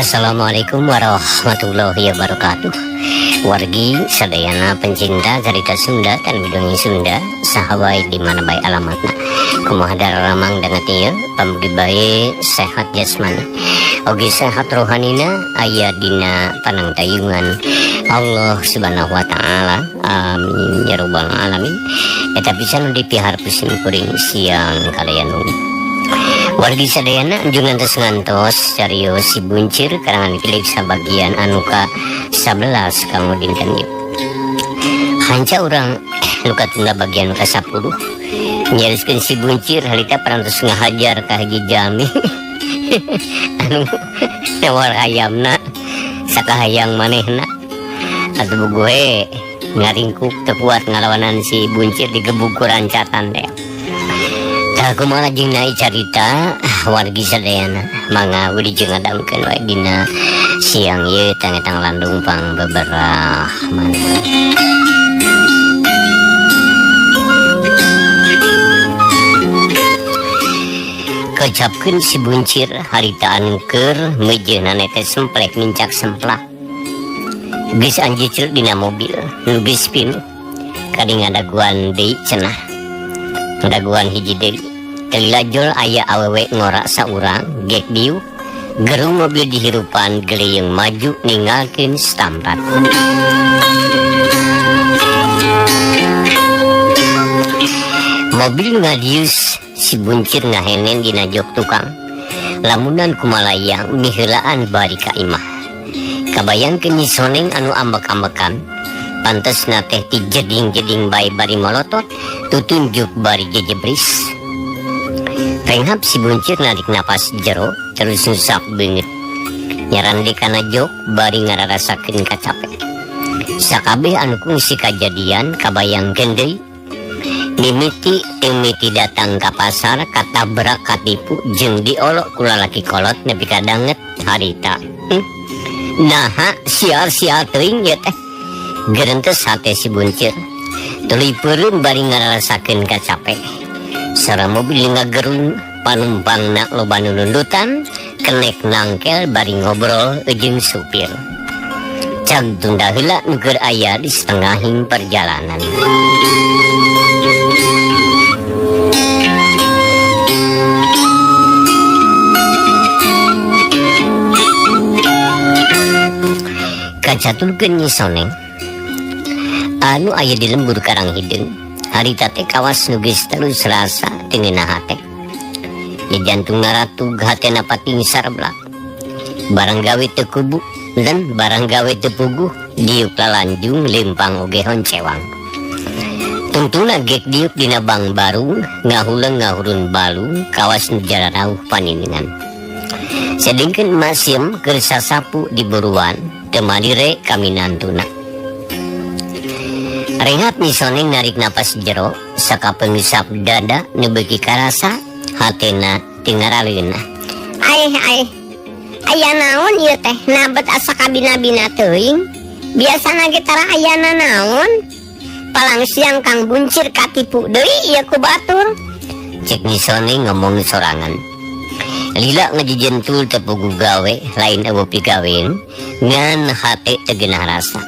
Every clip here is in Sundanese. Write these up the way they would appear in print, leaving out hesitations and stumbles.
Assalamualaikum warahmatullahi wabarakatuh. Wargi sadayana pencinta cerita Sunda dan dongeng Sunda saha wae di mana bae alamatna. Kumaha daramang danget ieu, pamugi bae sehat jasmani oge sehat rohanina, aya dina panangtayungan Allah Subhanahu wa taala. Amin ya rabbal alamin. Eta pisan nu dipiharep sim kuring siang kalayan wengi. Wargi sadayana, anjungan tos ngantos carios Si Buncir karangan Philip sabagian anu ka 11 kanggo dinten ieu. Hanca urang nu katunda bagian ka 10 nyarioskeun Si Buncir harita parantos ngahajar ka hiji jalmi anu nawar ayamna sakahayang manehna. Atuh buguhe ngaringkuk teu kuat ngalawanan si Buncir, digebug ku rancatan teh. Tah, kumaha jeung naik carita, wargi sadayana? Mangga wilujeng ngadangukeun wae dina siang ieu tang landung pang beberapa mana. Kecapkeun Si Buncir harita anu keur meujeunana teh semplek nincak semplak. Geus anjicrut dina mobil nu geus pinuh. Kadi ngadaguan deui cenah. Ngadaguan hiji deui. Teu lila aya awewe ngora saurang gek diuk. Gerung mobil dihirupan geleyeng maju ninggalkeun setampat. Mobil ngadius, Si Buncir ngahenen dina jok tukang. Lamunan kumalayang miheulaan bari ka imah. Kabayangkeun Nyi Soneng anu ambek-ambekan. Pantesna teh ti jeding-jeding bae bari molotot, tutunjuk bari jejebris. Renghap Si Buncir narik napas jero terus ngusap beungeut. Nyarande kana jok bari ngararasakeun kacape. Sakabeh anu kungsi kajadian kabayangkeun deui. Mimiti mimiti datang ka pasar, katabrak, katipu jeung diolok ku lalaki kolot nepi ka danget harita. Naha sial-sial teuing ieu teh. Gerentes hate Si Buncir. Tuluy peureum bari ngararasakeun kacape. Sora mobil ngagerung, panumpangna loba nu nundutan, kenek nangkel bari ngobrol jeung supir. Cag tunda heula nu keur aya di setengahing perjalanan. Kacatulkeun Nyi Soneng anu aya di lembur Karang Hideung harita teh kawas nu geus terus rasa teu ngeunah hate. Ya jantung ngaratug, hatena patingsar blak. Barang gawe teu kubu dan barang gawe teu puguh, diuk lalanjung lempang oge honcewang. Tungtungna gek diuk dina bang barung ngahuleng ngahurun balung kawas nu jararauh paniningan. Sedengkeun Masiem keur sasapu di buruan teu madire kaminantuna. Renghap Nyi Soneng narik napas jero sakapeungusap dada nu beuki karasa hatena teu ngaraleunah. Aeh, aeh. Aya naon ieu teh? Nabet asa kabina-bina teuing. Biasana ge tara aya nanaon. Palang siang Kang Buncir katipu deui ieu ku batur. Cek Nyi Soneng ngomong sorangan. Lila ngajejentul teu puguh gawe, lain eueuh pigaweun ngan hate teu geunah rasa.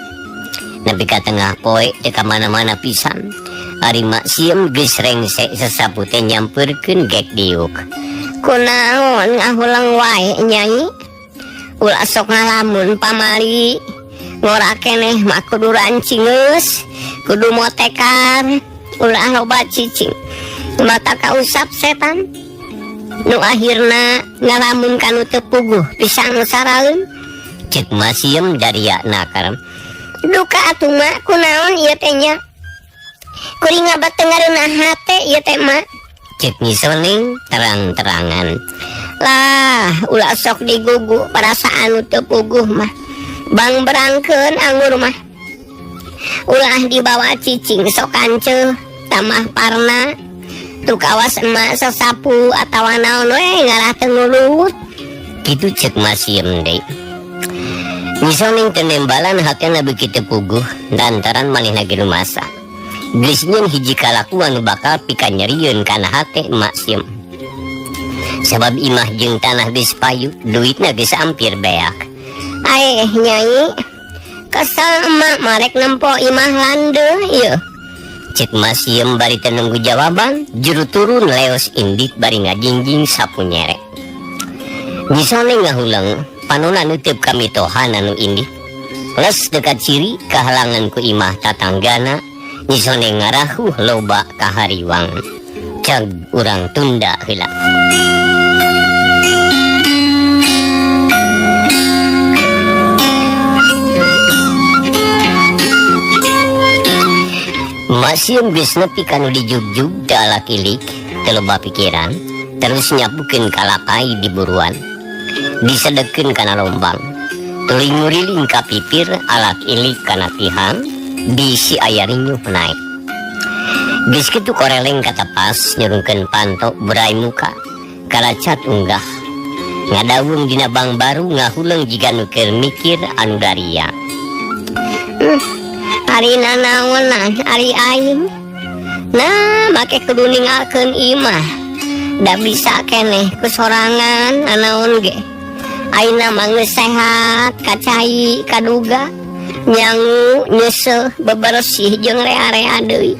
Nepi ka tengah poe teu ka mana-mana pisan. Ari Mak Siem geus rengse sasapu teh nyampeurkeun gek diuk. Kunaon ngahuleng wae, Nyai? Ulah sok ngalamun pamali. Ngora keneh mah kudu rancingeus, kudu motekar, ulah loba cicing. Mata kausap setan. Nu akhirna ngalamun kanu teu puguh pisang saraeun. Cek Mak Siem daria nakar. Duka atuh, Mak, kunaon ieu teh nya? Kuring ngabat teu ngareunah hate ieu teh, Mak. Cek Nyi Soneng terang-terangan. Lah, ulah sok digugu perasaan nu teu puguh mah. Bang berangkeun anggur mah. Ulah dibawa cicing sok kanceuh tamah parna. Tuh kawas emak sasapu atawa naon we ngarah teu ngulut. Kitu cek Mak Siem deui. Nyi Soneng teu nembalan hatena beuki teu puguh lantaran manehna ge rumasa. Geus nyeun hiji kalakuan nu bakal pikanyerieun kana hate Mak Siem. Sabab imah jeung tanah geus payu, duitna geus ampir beak. Aeh Nyai kesel emak marek nempo imah landeuh ieu. Cek Masiem bari teu nunggu jawaban, juru turun leos indit bari ngajingjing sapu nyerek. Nyi Soneng ngahuleng, panona nuteup ka mitohana nu indit. Les dekat ciri kahalangan ku imah tatanggana, Nyi Soneng ngarahuh loba kahariwang. Ceg urang tunda heula. Masiem geus nepi ka nu dijugjug teu alakilik, teu loba pikiran, terus nyapukeun kalapai di buruan. Disedekeun kana lombang. Tuluy nguriling ka pipir alak ilik kana tihang, bisi aya rinyuh naek. Geus kitu koreleng katapas nyurungkeun panto burai muka, kalacat unggah. Ngadawung dina bang baru ngahuleng jiga nu keur mikir anu daria. Ari nanaonan ari aing. Nah, make kudu ninggalkeun imah. Da bisa keneh ku sorangan nanaon ge. Ayeuna mah geus sehat, kacai, kaduga, nyangu, nyeuseuh, bebersih jeung rea-rea deui.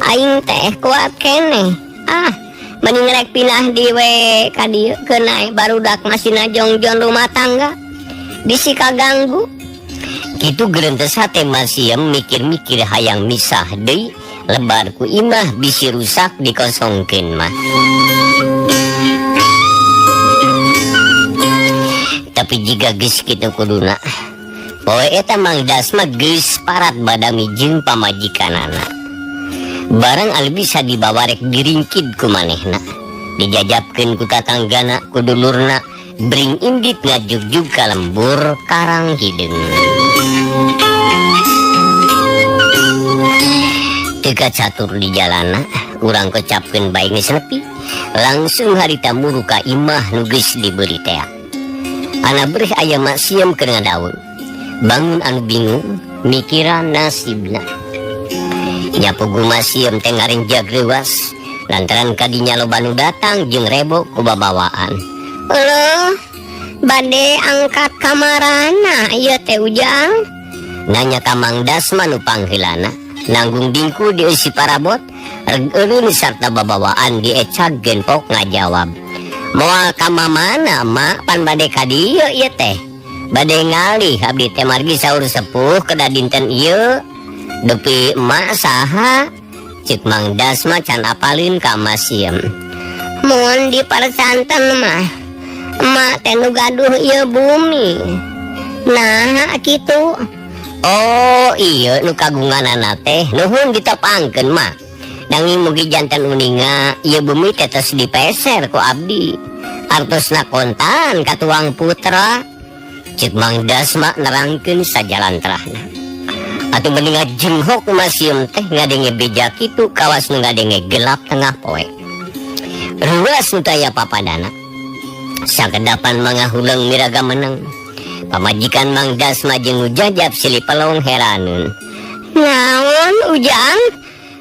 Aing teh kuat keneh. Ah, mending rek pindah di we ka dieu keun ae barudak masih najongjon rumah tangga. Bisi kaganggu. Kitu gerentes hate Masiem mikir-mikir hayang misah deui lebar ku imah bisi rusak dikosongkeun mah. Tapi jiga geus kitu kuduna. Poe eta Mang Dasma geus parat badami jeung pamajikanana. Barang anu bisa dibawa rek diringkid ku manehna. Dijajabkeun ku tatanggana ku dulurna bring indit ngajugjug ka lembur Karang Hideung. Teu kacatur di jalana, urang kocapkeun bae geus nepi. Langsung harita muru ka imah nu geus dibeli tea. Ana bereh aya Maksiem keur ngadaun. Bangun anu bingung, mikiran nasibna. Nyapugu Maksiem teh ngarenjag reuas, lantaran kadinya loba nu datang jeung rebo ku babawaan. Eueuh, bade angkat kamarana ieu teh Ujang? Nanya ka Mang Dasma nu pangheulana, nanggung dingku dieusi parabot, reg eureun sarta babawaan diecag genpok ngajawab. Moal ka mamana mak pan bade ka dieu ieu teh. Bade ngalih abdi teh margi saur sepuh kedah dinten ieu. Dupi emak saha? Cek Mang Dasma can apalin ka Masiem. Mun dipersanten mah emak teh nu gaduh ieu bumi. Nah kitu. Oh iya nu kagunganana teh nuhun ditepangkeun mah. Nanging mugi janten uninga ieu bumi teh tos dipeser ku abdi. Artosna kontan ka tuang putra. Cek Mang Dasma nerangkeun sajalantrahna. Atuh mending ngajenghok Masiem teh ngadenge beja kitu kawas nu ngadenge gelap tengah poe. Ruas nu taya papadana. Sakedapan mangahuleng miraga meneng. Pamajikan Mang Dasma jeung Ujajab silih pelong heraneun. Naon Ujang?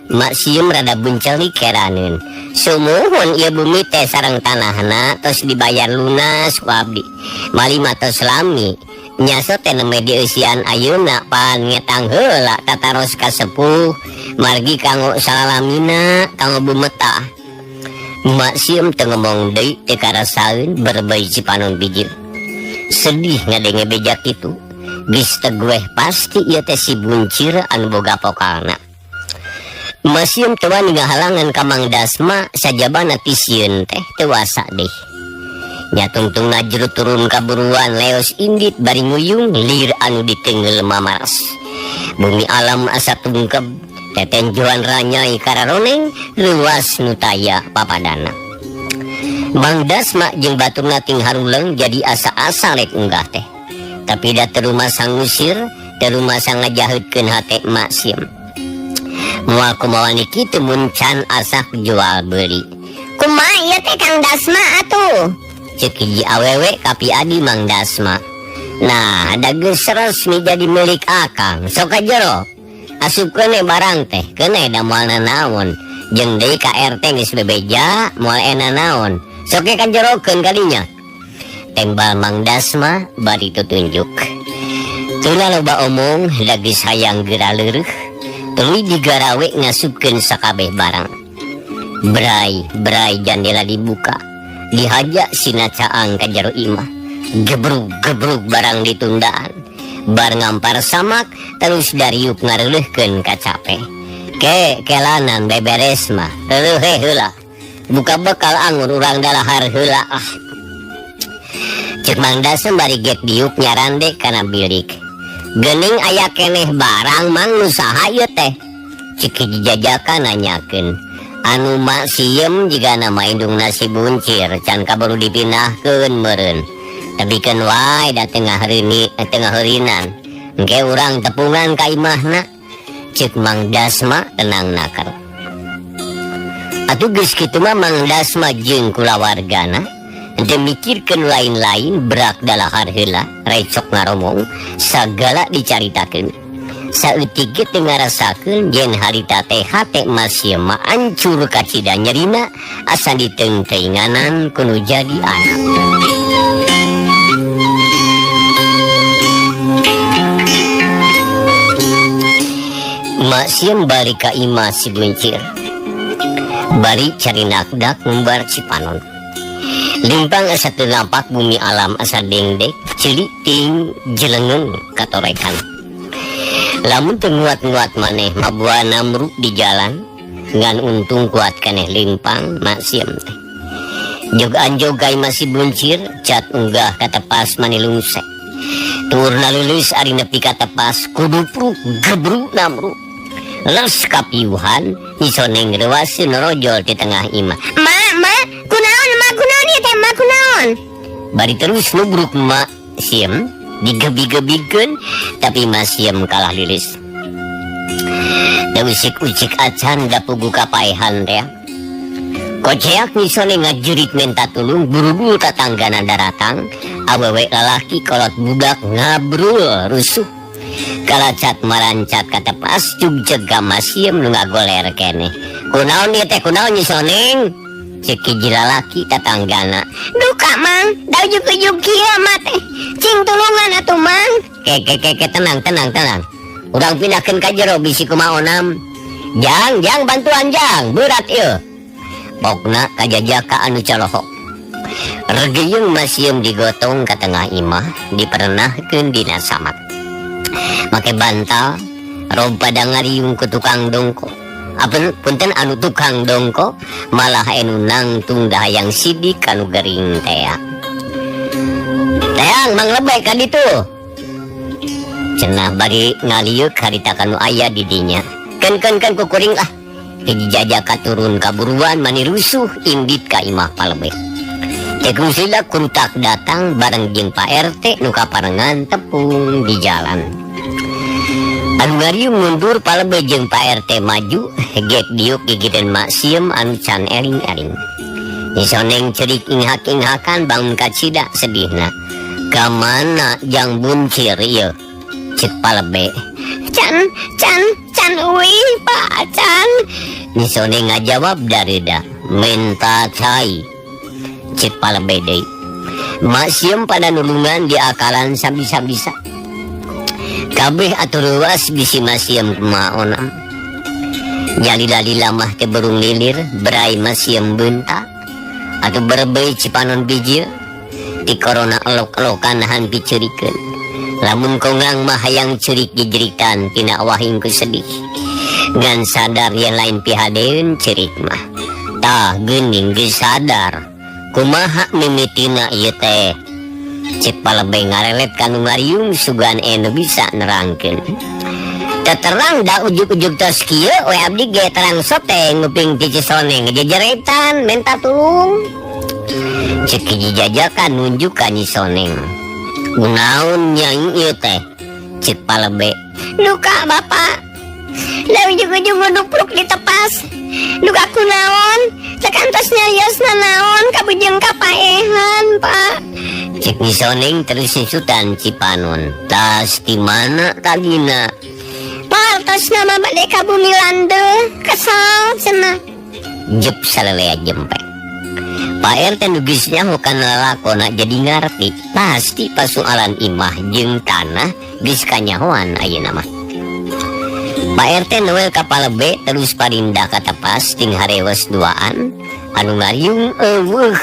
Mak Siem rada buncelik heraneun. Sumuhun ieu bumi teh sareng tanahna tos dibayar lunas ku abdi. Malima tos lami. Nyaso teh nembe dieusian ayeuna pan ngetang heula tataros ka sepuh margi kanggo salalamina kanggo bumetah. Mak Siem teu ngomong deui teu karasaeun berbei cipanon bijil. Sedih ngadenge beja kitu. Geus tegueh pasti ieu teh si buncir anu boga pokalna. Masiem teu wani ngahalangan ka Mang Dasma sajabana ti sieun teh teu wasa deui. Nya tungtungna jero turun ka buruan leos indit bari nguyung lir anu ditengeul mamaras. Bumi alam asa tungkeb tetenjoan ranyai kararoneng leuwas nu taya papadana. Mang Dasma jeung baturna ting haruleng jadi asa-asa rek unggah teh. Tapi da teu rumasa ngusir, teu rumasa ngajaheutkeun hate Mak Siem. Moal kumawani kitu mun can asak jual beuli. Kumaha ieu teh Kang Dasma atuh? Ceuk hiji awewe ka Pi Adi Mang Dasma. Nah, da geus resmi jadi milik akang. Sok ka jero. Asup keuneh barang teh, keuneh da moal nanaon. Jeung deui ka RT geus bebeja, moal ena naon. Sok ge ka jerokeun kadinya. Ditembal Mang Dasma bari tutunjuk. Teu loba omong da geus hayang geura leureuh, tuluy digarawe ngasupkeun sakabeh barang. Bray, bray jandela dibuka, dihaja sina caang ka jero imah. Gebrug, gebrug barang ditundaan. Bar ngampar samak terus dariup ngareuleuhkeun kacape. Ke kelanan beberes mah, reuleuh heula. Buka bekal angur urang dalahar heula ah. Cek Mang Dasma bari gek diuk nyarande kana bilik. Geuning aya keneh barang mang nu saha ieu teh? Cek hiji jajakan nanyakeun. Anu mak sieum jigana mah indungna si buncir can kaburu dipindahkeun meureun. Tebikeun wae da tengah reuni tengah heurinan. Engke urang tepungan ka imahna. Cek Mang Dasma tenang nakar. Atuh geus kitu mah Mang Dasma jeung kulawargana henteu mikirkeun lain-lain berak dalahar heula recok ngaromong sagala dicaritakeun. Saeutik ge teu ngarasakeun yen harita teh hate masih mah ancur kacida nyerina asa diteungteuinganan ku nu jadi anak. Mak Siem balik ka imah si buncir. Bari cari nakdak ngumbar Cipanon. Limpang asa teu nampak bumi alam asa dengdek ceuli ting jelengeun katorekan. Lamun teu nguat-nguat maneh mabuah namruk di jalan ngan untung kuat keneh limpang Mak Siem teh. Jog anjog ka imah si buncir cat unggah katepas mani lungsek. Tur naleuleus ari nepi ka tepas kudupruk gebruk namruk. Les kapiuhan Nyi Soneng reuaseun norojol di tengah imah. Ma, ma, kunaon ma, kunaon ieu teh ma, kunaon? Bari terus nubruk Mak Siem digebi-gebikeun tapi Mak Siem kalah lilis. Da usik-usik acan da pugu kapaehan teh. Koceak Nyi Soneng ngajurit minta tulung buru-buru tatanggana daratang awewe lalaki kolot budak ngabrul rusuh. Kalacat marancat katepas jugjeg ka Mak Siem nu ngagoler keneh. Kunaon ieu teh kunaon Nyi Soneng? Cek hiji lalaki tatanggana. Duka mang, da ujug-ujug kieu mah teh. Cing tulungan atuh mang. Ke ke ke ke tenang tenang tenang. Urang pindahkeun ka jero bisi kumaha onam. Jang jang bantuan jang, berat ieu. Pokna kajajaka anu colohok. Regeyung Mak Siem digotong ka tengah imah, dipernahkeun dina samak. Make bantal, rob pada ngariung ku tukang dongko. Apen punten anu tukang dongko malah anu nangtung dahayang sidik anu gering tea. Teang mang lebay ka ditu. Cenah bari ngaliuk harita kanu aya di dinya. Ken ken ken kukuring lah. Hiji jajaka turun kaburuan mani rusuh indit ka imah palebeh. Tekung sila kurutak datang bareng jeung Pak RT nu kaparengan tepung di jalan. Anu ngariung mundur palebeh jeung Pak RT maju gek diuk gigireun Mak Siem anu can eling-eling. Nyi Soneng cerik inghak-inghakan bangun kacida sedihna. Ka mana jang buncir ieu? Cek palebeh. Can can can euy Pak can. Nyi Soneng ngajawab darida menta cai. Cek palebeh deui. Mak Siem pada nulungan di akalan sabisa-bisa. Kabeh atuh reuas bisi Mak Siem kumaha onam. Nyalila-lila mah teh berung lilir, berai Mak Siem beunta. Atuh berbei Cipanon bijil, ti korona elok-elokan nahan piceurikeun. Lamun kongang mah hayang ceurik jejeritan tina wahing ku sedih. Ngan sadar yen lain pihadeun ceurik mah. Tah geuning geus sadar. Kumaha mimitina ieu teh? Cek palebeh ngarelet kanu ngariung sugan enu bisa nerangkeun. Teterang da ujug-ujug tos kieu we abdi ge terang sote nguping ti Cisoneng ngejejeretan menta tulung. Cek hiji jajakan nunjuk ka Nyi Soneng. Kunaon nyai ieu teh? Cek palebeh. Duka bapak. Da ujug-ujug ngudupruk di tepas. Duka kunaon? Tekantos nyariosna naon kabujeng kapaehan pak. Cek Nyi Soneng terus nyusutan Cipanon. Tas di mana tadina? Partos nama bade ka bumi lande kesal cenah. Jep salelea jempe. Pak RT nu geus nyaho kana lalakonna jadi ngarti pasti pasualan imah jeung tanah geus kanyahoan ayeuna mah. Pak RT noel ka palebe terus parindah ka tepas ting harewes duaan anu ngariung eueuh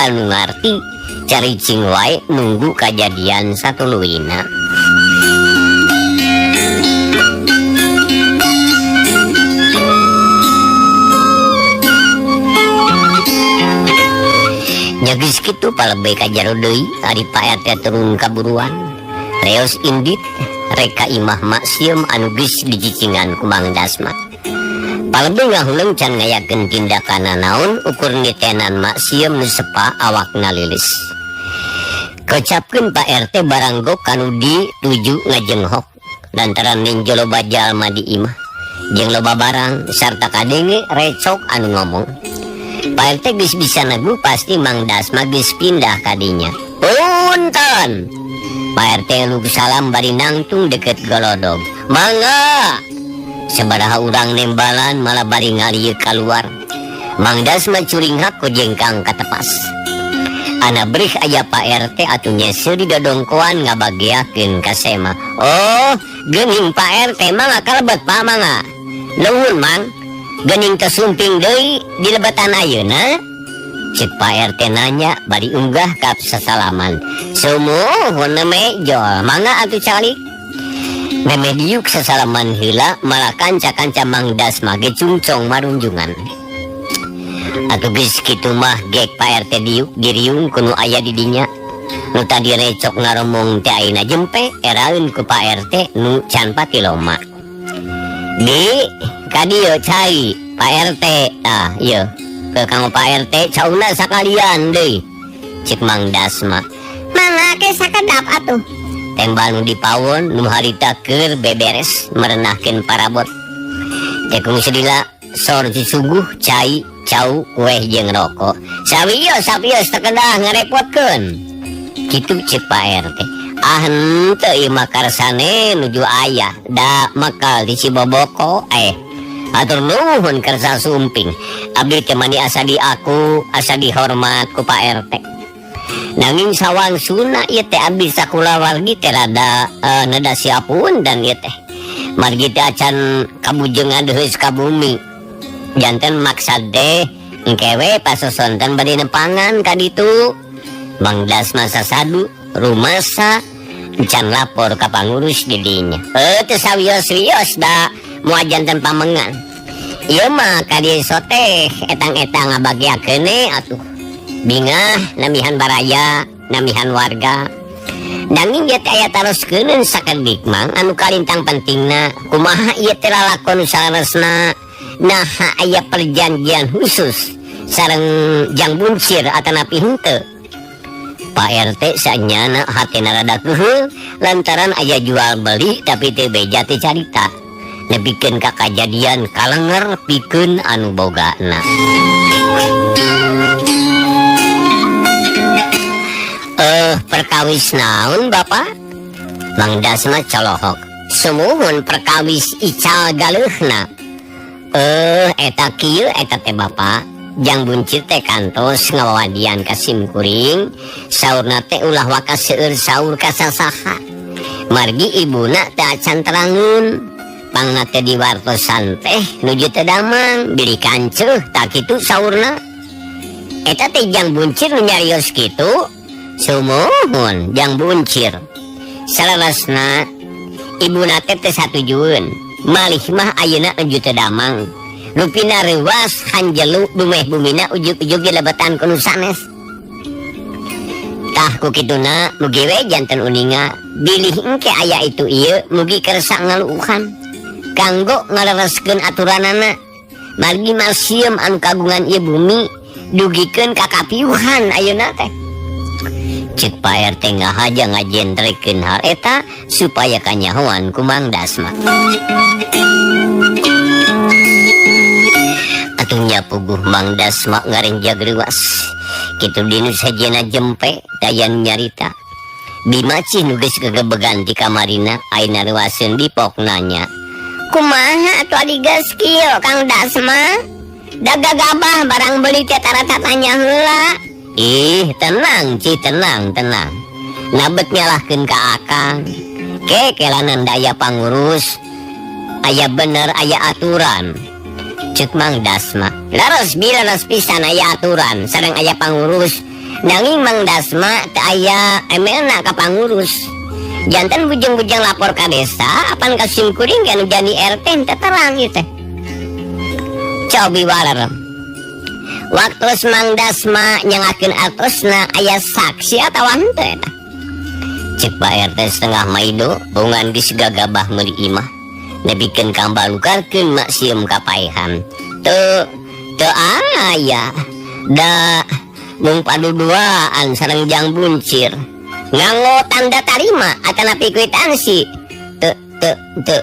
anu ngarti caricing wae nunggu kajadian satuluyna. Nya geus kitu palebe ka jero deui ari Pak RT turun kaburuan. Reos indit rek ka imah maksiem anu geus dicicingan ku Mang Dasma. Palebe ngahuleng can ngayakeun tindakan naon ukur nitenan maksiem nu sepa awakna lilis. Kecapkeun Pak RT baranggok kanu dituju ngajenghok lantaran ninjo loba jalma di imah jeung loba barang sarta kadenge recok anu ngomong. Pak RT geus bisa negu pasti Mang Dasma geus pindah kadinya. Punten. Pak RT lu salam bari nangtung deket golodog. Mangga. Sabaraha urang nembalan malah bari ngalieu kaluar. Mang Dasma curinghak ku jengkang katepas. Ana brih aya Pak RT atuh nyeseu di dodongkoan ngabageakeun ka sema. Oh, geuning Pak RT mangga kalebet Pak mangga. Nuhun Mang. Geuning teu sumping deui di lebatan ayeuna. Cek Pak RT nanya bari unggah ka sasalaman. Sumuhun mejol mangga atuh calik. Memeh diuk sasalaman heula malah kanca-kanca Mang Dasma ge cungcong marunjungan. Atuh geus kitu mah gek Pak RT diuk diriung ku nu aya di dinya. Nu tadi recok ngaromong teh ayeuna jempe eraeun ku Pak RT nu can pati loma. Di kadieu cai Pak RT tah ieu ke kanggo Pak RT cauna sakalian deui. Cek Mang Dasma. Mangga ke sakedap atuh. Tembal nu dipawon nu harita keur beberes merenahkeun parabot. Teh kungsi lila sor disuguh cai cau kueh jeung rokok. Sawios sawios teu kedah ngarepotkeun. Kitu cek Pak RT. Ah henteu ieu mah karsane nuju ayah da makal di Ciboboko Atur nuhun kersa sumping. Abdi teh mani asa diaku, asa dihormat ku Pak RT. Nanging sawangsuna ieu teh abdi sakulawargi teh rada neda siapun dan ieu teh. Margi teh acan kabujengan deheus ka bumi. Janten maksad teh engke we pasosonten bade nepangan ka ditu. Mang Dasma sasadu rumasa can lapor ka pangurus di dinya. Teu sawios-wios da moal janten pamengan. Ieu mah ka dieu teh etang-etang ngabagiakeun atuh. Bingah namihan baraya, namihan warga. Nanging ieu teh aya taroskeun sakedik mang anu kalintang pentingna kumaha ieu teh lalakon saleresna. Naha aya perjanjian khusus sareng jang buncir atanapi henteu. Pak RT sanyana hatena rada keuheul lantaran aya jual beli tapi teu beja teh carita. Nepikeun ka kajadian kalenger pikeun anu bogana. Perkawis naon Bapak? Mang Dasma colohok. Sumuhun perkawis ical galeuhna. Eta kieu eta teh Bapak. Jang buncir teh kantos ngawawadian ka simkuring, saurna teh ulah waka seueur saur ka sasaha. Margi ibuna teh acan terangun. Pangna teh diwartosan teh nuju teu damang, bilih kanceuh tak kitu saurna. Eta teh jang buncir nu nyarios kitu. Sumuhun jang buncir. Salarasna ibuna teh teu satujueun. Malih mah ayeuna nuju teu damang. Rupina reuas hanjelu dumeh bumina ujug-ujug dilebetan ku nu sanes. Tah ku kituna mugi we janten uninga bilih engke aya itu ieu mugi kersa ngaluuhan kanggo ngalereskeun aturanana. Margi masiem anu kagungan ieu bumi dugikeun ka kapiuhan ayeuna teh. Cek Pak RT ngahaja ngajentrekeun hal eta supaya kanyahoan ku Mang Dasma. Atuh nya puguh Mang Dasma ngarenjag reuas. Kitu dinu sajena jempe dayan nyarita. Bimacih nu geus gegebegan ti kamarina ayeuna reuaseun dipok nanya. Kumaha atuh adi geus kieu Kang Dasma? Da gagabah barang beuli teh tara tatanya heula. Ih, tenang Ci, tenang, tenang. Nabet nyalahkeun ka akang. Ke kelanan daya pangurus. Aya bener aya aturan. Cek Mang Dasma. Leres bila leres pisan aya aturan sareng aya pangurus. Nanging Mang Dasma teu aya emelna ka pangurus. Janten bujeng-bujeng lapor ka desa apan ka simkuring ge anu jadi RT teu terang ieu teh. Cobi waler. Waktu Mang Dasma nyangakeun artosna aya saksi atawa henteu eta? Cek Pak RT setengah maido bongan geus gagabah meuli imah. Nepikeun ka balukarkeun maksium kapaehan. Teu teu aya. Da mung paduduaan sareng jang buncir. Nganggo tanda tarima atanapi kwitansi. Teu teu teu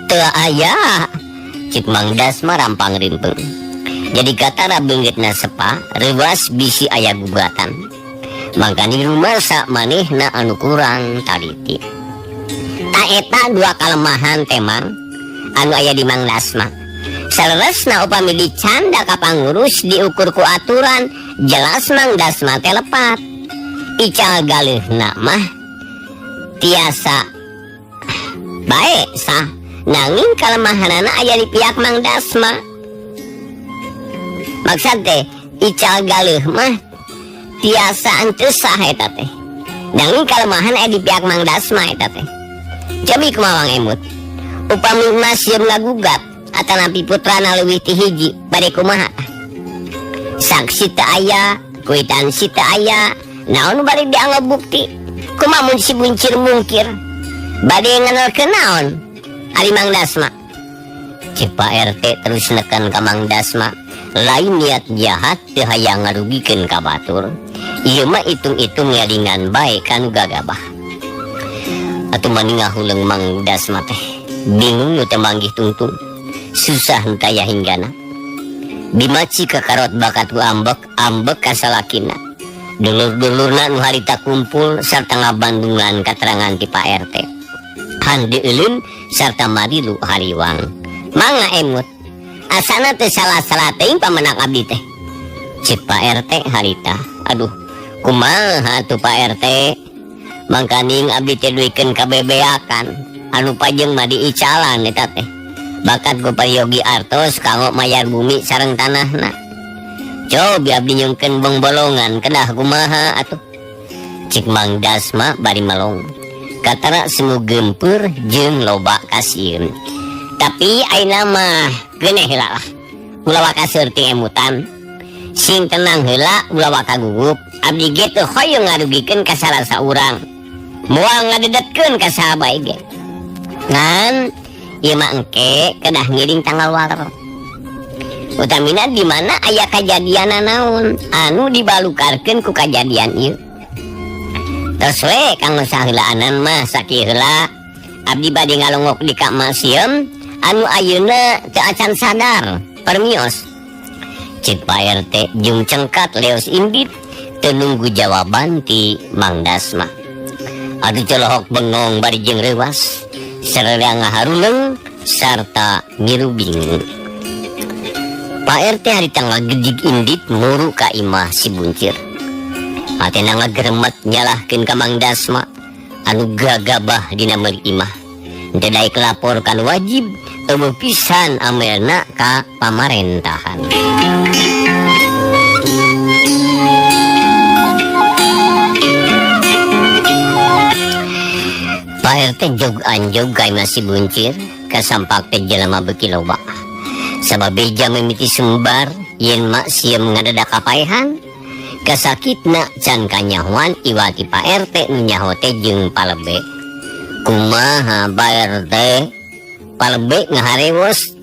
teu aya. Cek Mang Dasma rampang rimpeng. Jadi katara beungeutna sepa reuas bisi aya gugatan. Mangkani rumasa manehna anu kurang taliti. Ta eta dua kalemahan teh Mang anu aya di Mang Dasma. Saleresna upami dicanda ka pangurus diukur ku aturan jelas Mang Dasma teh lepat. Ical galeuhna mah tiasa bae sah nanging kalemahanana aya di pihak Mang Dasma. Maksud teh ical galeuh mah tiasa henteu sah eta teh. Nanging kalemahan aya di pihak Mang Dasma eta teh. Cobi kumaha Mang Emut. Upami masieun ngagugat atanapi putrana leuwih ti hiji bade kumaha tah? Saksi teu aya, kwitansi teu aya, naon bari dianggap bukti? Kumaha mun si buncir mungkir? Bade ngenalkeun naon? Ari Mang Dasma. Cek Pak RT terus neken ka Mang Dasma. Lain niat jahat teu hayang ngarugikeun ka batur. Ieu mah hitung-hitung ngelingan bae kanu gagabah. Atuh mani ngahuleung Mang Dasma teh. Bingung nu teu manggih tungtung. Susah nu taya hinggana. Dimaci kakarot bakat ku ambek, ambek ka salakina. Dulur-dulurna nu harita kumpul sarta ngabandungan katerangan ti Pak RT. Han dieuleun sarta marilu hariwang. Mangga emut. Asana teu salah-salah teuing pamenak abdi teh. Cek Pak RT harita. Aduh, kumaha atuh Pak RT? Mangkaning abdi teh duikeun ka bebeakan. Anu pajeng mah diicalan eta teh. Bakat ku peryogi artos kanggo mayar bumi sareng tanahna. Cobi abdi nyungkeun bongbolongan kedah kumaha atuh. Cek Mang Dasma bari melong. Katara semu gempur jeung loba kasieun. Tapi ayeuna mah geuneh heula lah. Ulah waka seur ti emutan. Sing tenang heula ulah waka gugup. Abdi ge teu hoyong ngarugikeun ka salah saurang. Moal ngadedetkeun ka saha bae ge. Ngan ieu mah engke kedah ngiring tanggal waler. Utamina di mana aya kajadian naon anu dibalukarkeun ku kajadian ieu. Tos we kanggo saheulaanan mah sakieu heula. Abdi bade ngalongok di ka Masiem anu ayeuna teu acan sadar permios. Cek Pak RT jeung cengkat leos indit teu nunggu jawaban ti Mang Dasma. Aduh celohok bengong bari jeung reuas sararea ngaharuleung sarta ngirubing. Pak RT harita ngagejig indit muru ka imah si buncir. Hatena ngageremet nyalahkeun ka Mang Dasma anu gagabah dina meuli imah. Teu daek lapor kan wajib eueuh pisan amelna ka pamarentahan. Pak RT jog anjog ka imah si buncir kasampak teh jelema beuki loba. Sabab beja mimiti sumbar yen mak sieum ngadadak kapaehan. Kasakitna can kanyahoan iwati Pak RT nu nyaho teh jeung palebe. Kumaha Pak RT? Palebe ngaharewos.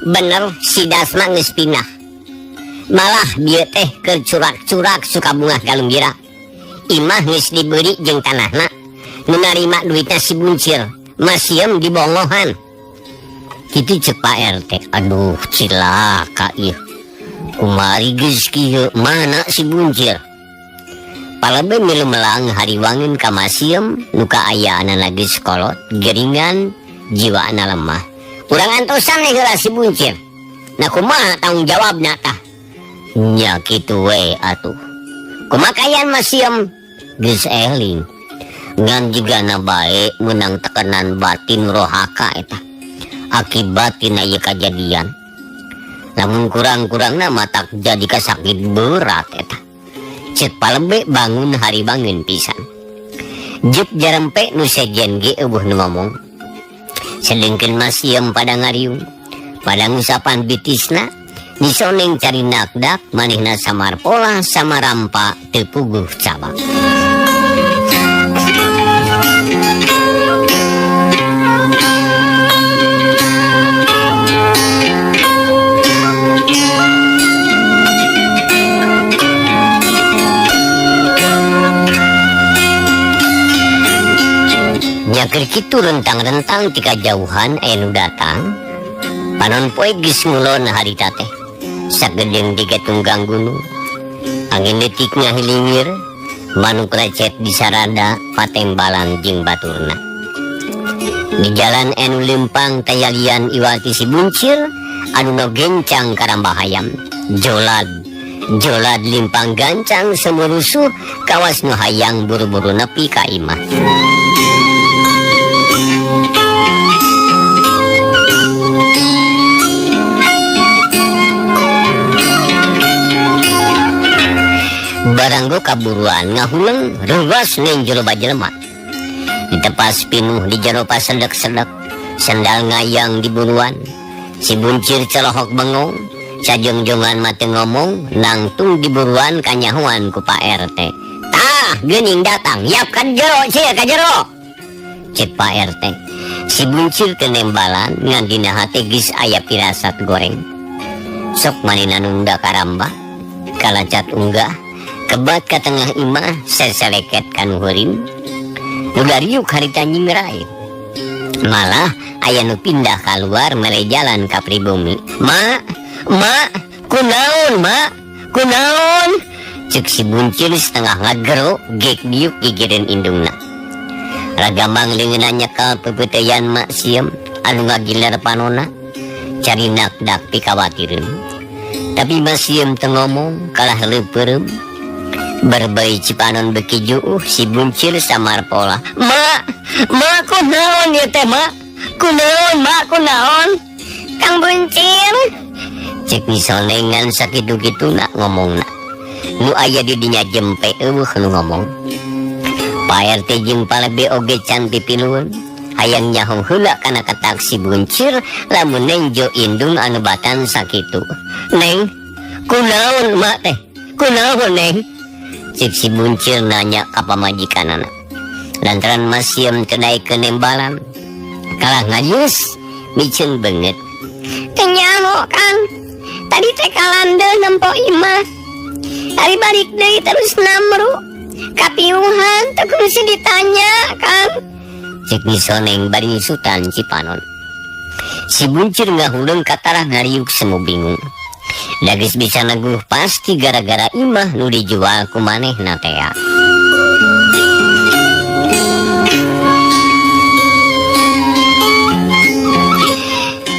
Bener si Dasma geus pindah. Malah bieu teh keur curak-curak suka bungah galumbira. Imah geus dibeli jeung tanahna. Nu narima duitna si buncir, masieum dibongohan. Kitu cek Pak RT. Aduh cilaka ieu. Kumari geus kieu mana si buncir? Palebe milu melang hariwangeun ka Masiem nu kaayaanana geus kolot, geringan, jiwana lemah. Urang antosan we heula si buncir. Nah kumaha tanggung jawabna tah? Nya kitu we atuh. Kumakayan masiem geus eling. Ngan jigana bae meunang tekanan batin rohaka eta. Akibat tina ieu kajadian. Lamun kurang-kurangna matak jadi kasakit berat eta. Cek palebe bangun hari bangun pisan. Jep jarempe nu sejen ge eueuh nu ngomong. Sedengkeun masiem pada ngariung. Pada ngusapan bitisna nisoneng cari nakdak manehna samar pola samarampa teu puguh cabang. Nyaker kitu rentang-rentang ti kajauhan aya nu datang. Panon poe geus ngulon harita teh. Sagedeung di tunggang gunung. Angin leutik ngahilingir, manuk lecet di sarada patembalan jeung baturna. Di jalan anu leumpang tayalian iwati si buncir anu nu gencang karamba hayam. Jolad, jolad limpang gancang semurusuh kawas nu hayang buru-buru nepi ka imah. Baranggo kaburuan ngahuleng reuwas ning jero bajelema. Ditepas pinuh di jero pasedek-sedek, sendal ngayang di buruan. Si buncir celohok bengong, sajongjongan mah teu ngomong, nangtung di buruan kanyahoan ku Pak RT. Tah, geuning datang, yap ka jero sia ka jero. Cek Pak RT. Si buncir teu nembalan ngan dina hate geus aya pirasat goreng. Sok manehna nunda karamba, kalacat unggah. Kebat ka tengah imah seseleket kanu heurin. Nu dariuk harita nyingrai. Malah aya nu pindah kaluar mere jalan ka pribumi. Ma, ma, kunaon ma, kunaon? Cek si buncir setengah ngagero gek diuk gigireun indungna. Ragambang leungeunna nyekel peupeuteuyan mak sieum anu ngagiler panona. Cari nakdak pikawatireun. Tapi mak sieum teu ngomong kalah leupeureup. Berbai cipanon beki juuh si buncir samar pola. Ma, ma kunaon ieu teh ma? Kunaon ma kunaon? Kang Buncir. Cek misonengan sakitu-kituna ngomongna. Nu aya di dinya jempe eueuh nu ngomong. Pak RT jeung palebe oge can pipilueun. Hayang nyaho heula kana ketak si buncir lamun nenjo indung anu batan sakitu. Neng, kunaon ma teh? Kunaon neng? Cek si buncir nanya ka pamajikanana. Lantaran masiem teu daekeun nembalan, kalah ngayus miceun beungeut. Teu nyaho kan. Tadi teh kalandeuh nempo imah. Ari balik deui terus namru. Kapiuhan teu kudu ditanya kan. Cek misoneng bari nyusutan cipanon. Si buncir ngahuleng katarah ngariuk semu bingung. Dagis bisa neguh pasti gara-gara imah nu dijual ku manehna tea.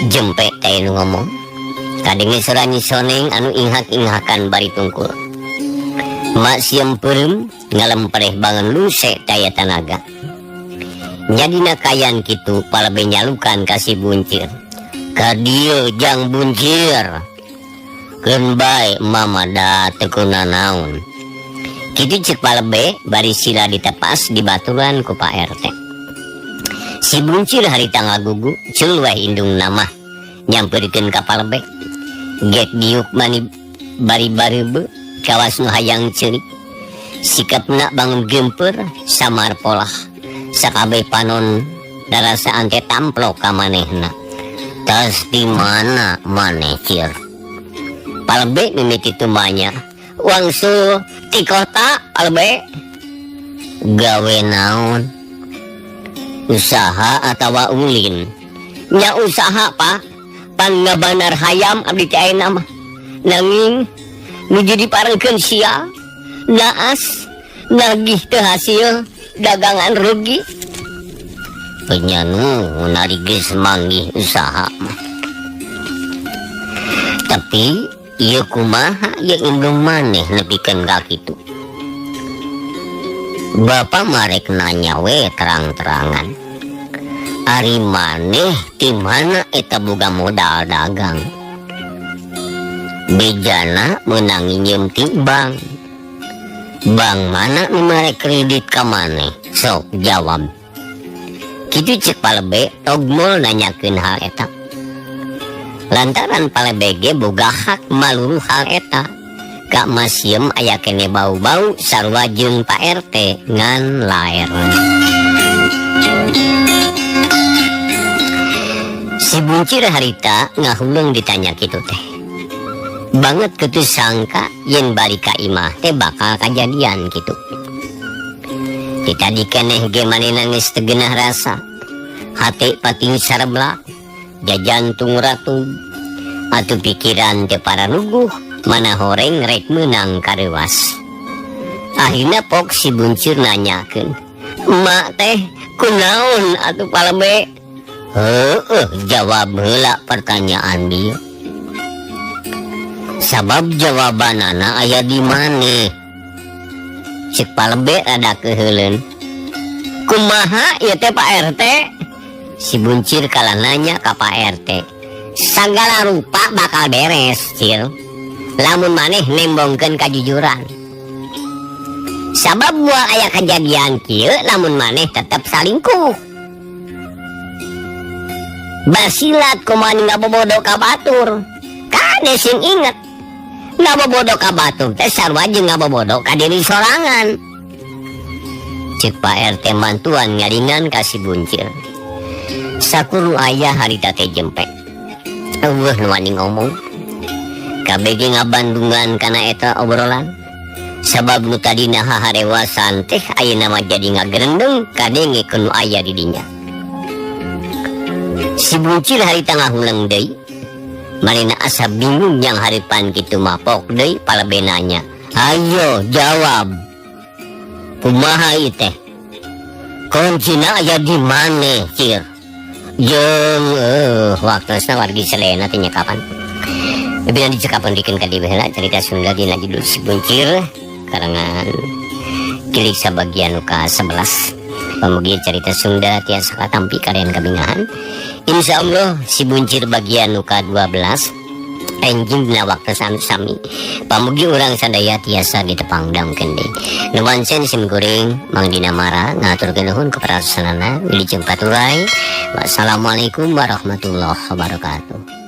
Jempe teh nu ngomong. Kadenge sora nyisoneng anu inghak-inghakan bari tungkul. Mak sieum peureum ngalempreh bangun luse daya tanaga. Nyadina kayan kitu palebe nyalukan ka si buncir. Ka dieu jang buncir. Keun bae mama da teu kunanaon. Kitu ceuk palebe bari sila ditepas di baturan ku Pak RT. Si buncir harita ngagugu ceul weh indung namah nyampeurkeun ka palebe. Gek diuk mani bari bareube kawas nu hayang ceurik. Sikapna bangun geumpeur samar polah. Sakabeh panon darasaan teh tamplok ka manehna. Tas di mana maneh cir? Palebe mimiti tumanya. Wangsul ti kota palebe. Gawe naon? Usaha atawa ulin? Nya usaha pak. Pan ngabanar hayam abdi teh ayeuna mah. Nanging nu jadi parengkeun sia. Naas nagih teu hasil dagangan rugi. Penyanu nari geus manggih usaha mah. Tapi ieu kumaha ieu indung maneh nepikeun ka kitu. Bapak marek nanya we terang-terangan. Ari maneh di mana eta boga modal dagang? Bejana meunang nginjem ti bank. Bank mana nu mere kredit ka maneh? Sok jawab. Kitu cek Palebe togmol nanyakeun hal eta. Lantaran Palebe ge boga hak maluruh hal eta. Ka Masiem aya kene bau-bau sarua jeung Pak RT ngan laer. Si buncir harita ngahuleng ditanya kitu teh. Banget ketu sangka yen balik ka imah teh bakal kajadian kitu. Ti tadi keneh ge manehna geus teu geunah rasa. Hate pating sareblak, jajantung ratug, atuh pikiran teh pararuguh mana horeng rek meunang kareuwas. Akhirna pok si buncir nanyakeun, "Emak teh kunaon atuh Palebe?" Heueuh, jawab heula pertanyaan bieu. Sabab jawabanana aya di maneh. Cek Palebe rada keuheuleun. Kumaha ieu teh Pak RT? Si buncir kalah nanya ka Pak RT. Sagala rupa bakal beres, Cil. Lamun maneh nembongkeun kajujuran. Sabab moal aya kajadian kieu lamun maneh tetep salingkuh. Basilat kumaha ngabobodo ka batur. Kade sing inget. Ngabobodo ka batur teh sarua jeung ngabobodo ka diri sorangan. Cek Pak RT mantuan ngaringan ka si buncir. Sakuru aya harita teh jempe. Eueuh nu wani ngomong. Kabeh ge ngabandungan kana eta obrolan. Sabab nu tadina haharewasan teh ayeuna mah jadi ngagerendeng kadenge ku nu aya di dinya. Si buncir harita ngahuleng deui. Manehna asa bingung yang haripan kitu mah pok deui Palebe nanya. Ayo jawab. Kumaha ieu teh? Kuncina aya di maneh, Cir? Jeung waktosna wargi sadayana teh nya kapan? Lebih nanti cekapan bikin ka dieu heula cerita Sunda dina judul Si Buncir karangan Kilik sabagian nu ka-11. Pamugi cerita Sunda tiasa katampi kalian kabingahan. Insya Allah si buncir bagian nu ka-12 enjing dina waktu sami. Pamugi urang sadaya tiasa ditepang damkeun deui. Nu wancen sim kuring Mang Dina Mara ngaturkeun nuhun kepada sadayana wilujeng paturay. Wassalamualaikum warahmatullahi wabarakatuh.